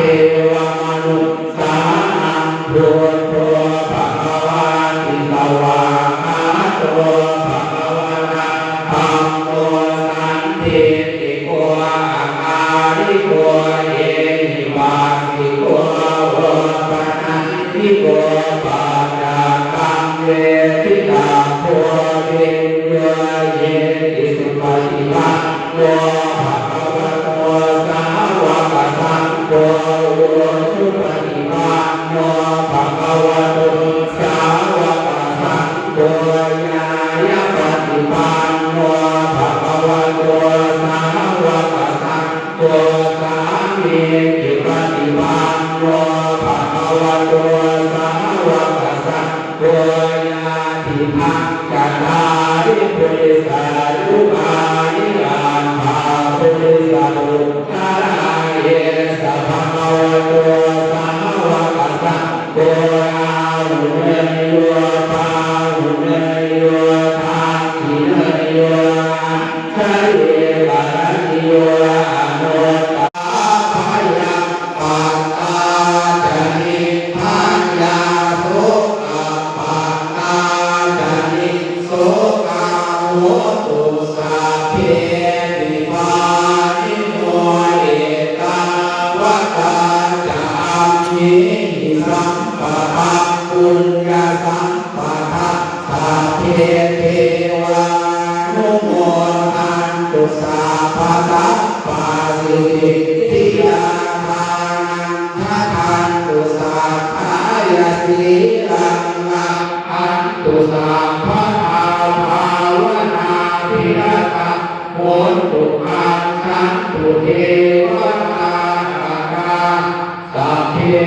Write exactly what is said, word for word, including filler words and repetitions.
devamanussānaṃ buddho bhagavāti. Svākkhāto bhagavatā dhammo sandiṭṭhiko akāliko ehipassiko opanayiko paccattaṃ veditabbo viññūhīti. Supaṭipanno bhagavato sāvakasaṅgho, ujupaṭipanno bhagavato sāvakasaṅgho, ñāyapaṭipanno bhagavato sāvakasaṅgho, sāmīcipaṭipanno bhagavato sāvakasaṅgho, yadidaṃ cattāri purisayugāni aṭṭha purisapuggalā, esa bhagavato sāvakasaṅgho, āhuneyyo pāhuneyyo dakkhiṇeyyo añjalikaraṇīyo anuttaraṃ. Bhayappattā ca nibbhayā sokappattā ca nissokā hontu sabbepi pāṇino. Ettāvatā ca amhehi sambhataṃ puññasampadaṃ sabbe devānumodantu sabbasampattisiddhiyā. Dānaṃ dadantu saddhāya sīlaṃ rakkhantu sabbadā bhāvanābhiratā hontu gacchantu devatāgatā. Sabbe